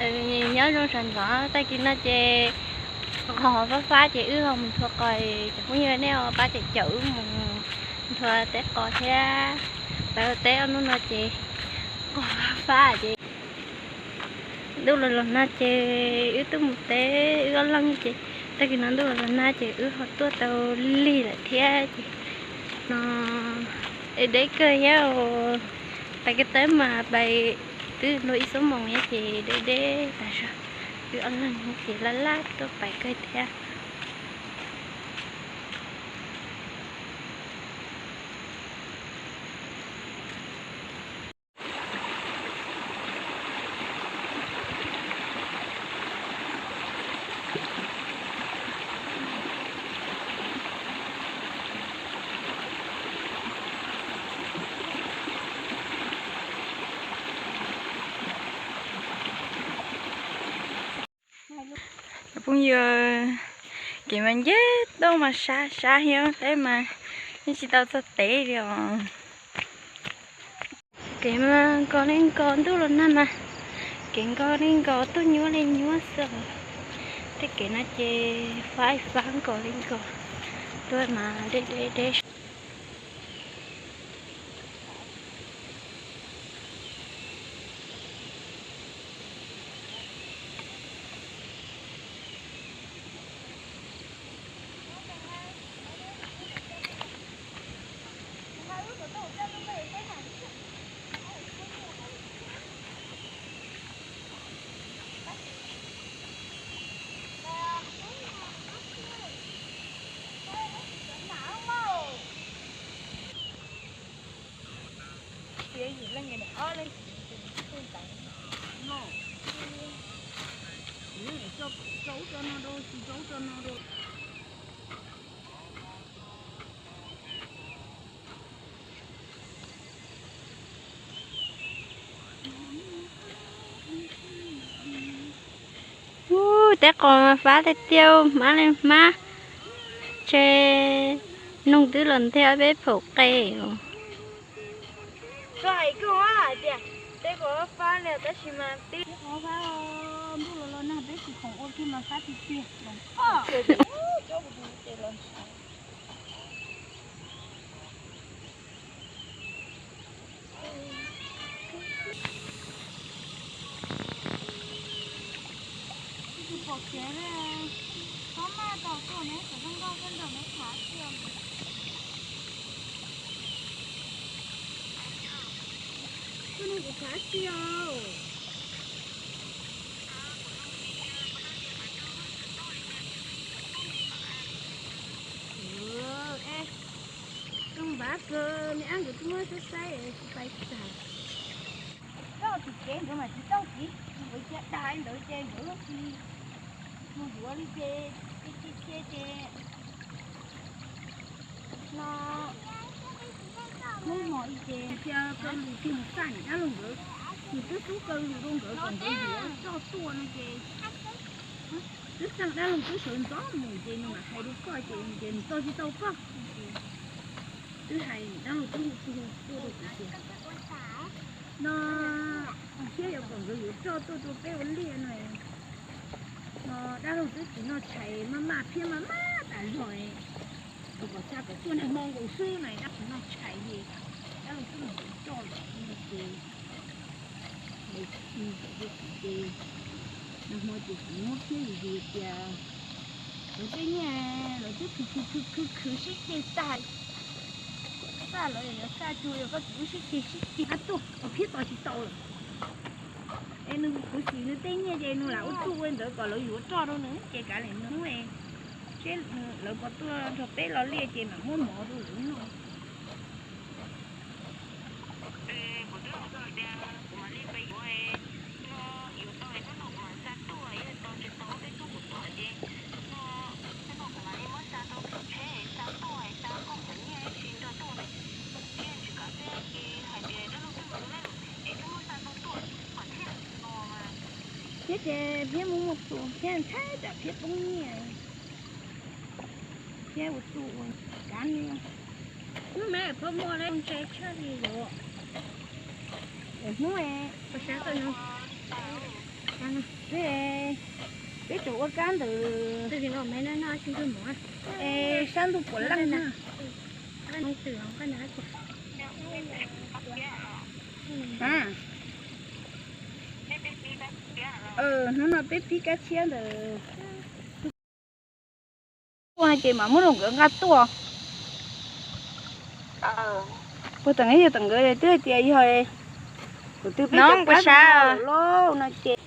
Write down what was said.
Nyob zoo sawv ntxov, tag kis no ces qos fab fab ces wb ho mus nthua qos, cov phooj ywg nej ho pab caum caum wb mus nthua teb qos thiab, pab teb ob hnub no ces qos fab fab ces ntuj los los nag ces wb twb mus teb wb ob leeg ces tag kis no ntuj los los nag ces wb ho tuaj tau lig lawm thiab ces no deb deb kawg thiab. Pais kev teb mas pais twb luag ib xuab moos thiab ces deb deb tas zog, wb ob leeg ces laj laj tuaj pais kawg thiab. Cov phooj ywg, kev mas ncig toj mas sab sab thiab, teb mas yeej tsis tau txog teb li os. Kev mas nkaus li nkaus ntuj los nag mas, kev nkaus li nkaus tuaj nyuaj li nyuaj xwb. Tej kev no ces fab fab nkaus li nkaus, tuaj mas deb deb deb. Ub, teb qos mas fab tiag tiag, hmab li hmab, ntshe noog twb los nthe peb phaum qe os. Teb qos fab li tab sis mas tib qos fab, ntuj los los nag peb tsis khoom ua kiag mas fab tiag tiag. Pom kev li, txhob maj tau tuaj neb kom zoo nkauj thiab nrog neb khav xwb. Tuaj neb kuv khav xwb os. Zoo npav kawg, me ab nkawd twb muab saib saib tsis pais tag. Coj tus kev nkawd mas tsis tau tiv, nkawd cia dag li ntawd ces nkawd tsis mus yuav li ces, ces, ces, ces no hnub hmo ib ces cia kaw lus kiag mus txaj niam dab laug nkawd, nws twb xub kaw lus rau nkawd kom nkawd yuav coj tuaj no ces twb txaj dab laug twb sawv ntxov mus ces nws mam hais rau koj ces, ces nws txo tsis tau koj. Twb hais dab laug twb hu hu tuaj rau kuv tias no thiab yog kom nkawd yuav coj tuaj rau peb ua liaj no, no dab laug twb tsis noj tshais maj maj thiab maj maj tas zog, kom xa kom tuaj nag hmo nkaus xwb no dab tsis noj tshais li, dab laug twb mus yuav coj lawm no ces, ces nag hmo ces kuv muab thiab yus tias lawv tej nyiaj lawv twb khwv khwv khwv khwv sib ceg tag, xa lawv yuav xa cuag yog koj tsis muab sib ceg sib ceg ab tuaj, Phiab tos tsis tau lawm. Es nws kuv xim nws tej nyiaj ces nws lam ua txuj ua ntawd kom lawv yuav roj rau nws ces kav liam nws hnub es seb lawv puas tuaj nrog peb lo liaj ces mam muab mov rau lawv noj. Thiab ces Phiab muaj muaj tus thiab ntshai tsam Phiab poob nyiaj, thiab ua txuj ua kav liam. Hnub me phob muaj le ntse tshaj li yuav. Hnub es, Peb, peb tseem ua kab ntawm, es sab ntuj puas leej na. Hnub no peb pib kab tshiab ntawm tuaj ces mam muab rau nkawd nqa tuaj. Puag tom yog tom nkawd twb hais tias yog kuv twb peb cov kab no ces